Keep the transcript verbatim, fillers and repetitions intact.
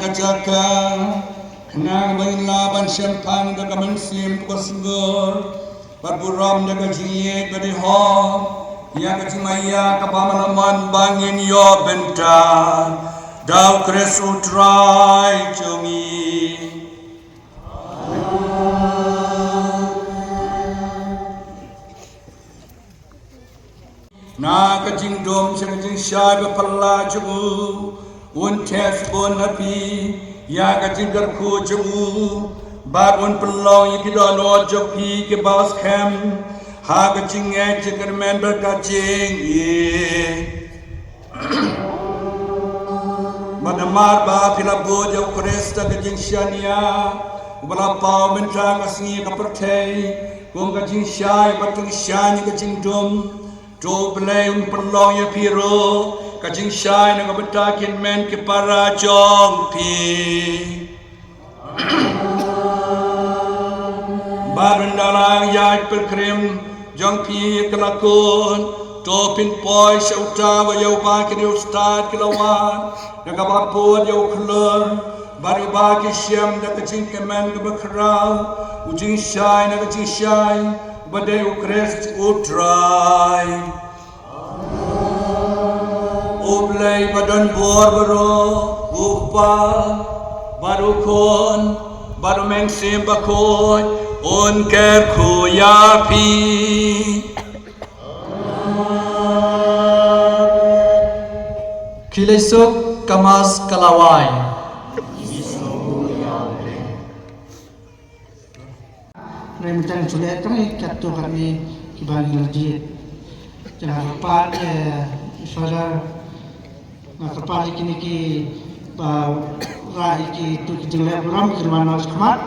Ka jaka, khnang ba ngin lah ban shemphang da ka mynsiem ka sngur, bad burom da ka jingïeit bad ihor ïa ka jingmaïa kaba man la mon ba ngin ïoh bynta da U Khrist U Trai jong ngi. Na ka jingdum sha ka jingshai ba phylla jong u, un test bun ha phi ïa ka jingkyrkhu jong u, bad un pynlong ïa ki dohnud jong phi kiba skhem ha ka jingngeit jingkyrmen bad ka jingïeit. Bad namar ba phi la bud ïa U Khrist da ka jingshaniah, uba la paw mynta ka sngi ka pyrthei, kum ka jingshai bad ka jingshai ka jingdum, to U Blei un pynlong ïa phi ruh ka jingshai na ka bynta ki hynmen ki para jong phi. Bad ynda la ïaid pilgrim jong phi ka la kut, to phin poi sha uta uba ïa uba ki riewstad ki la wad da kaba bud ïa u khlur, bad uba ki shem da ka jingkmen kaba khraw, u jingshai na ka jingshai, uba dei U Khrist U Trai. U Blei ba don bor baroh, U Kpa bad U Khun bad U Mynsiem Bakhuid, un kyrkhu ïa phi. Khie leit suk, ka Mass ka la wai. Hynrei mynta ngin sa leh tang ïa katto katne kiba ngi la jied. Te nga kyrpad ïa i Father, nga kyrpad ïa kine kiba rah ïa kito ki jingleh burom kin wan noh shakhmat.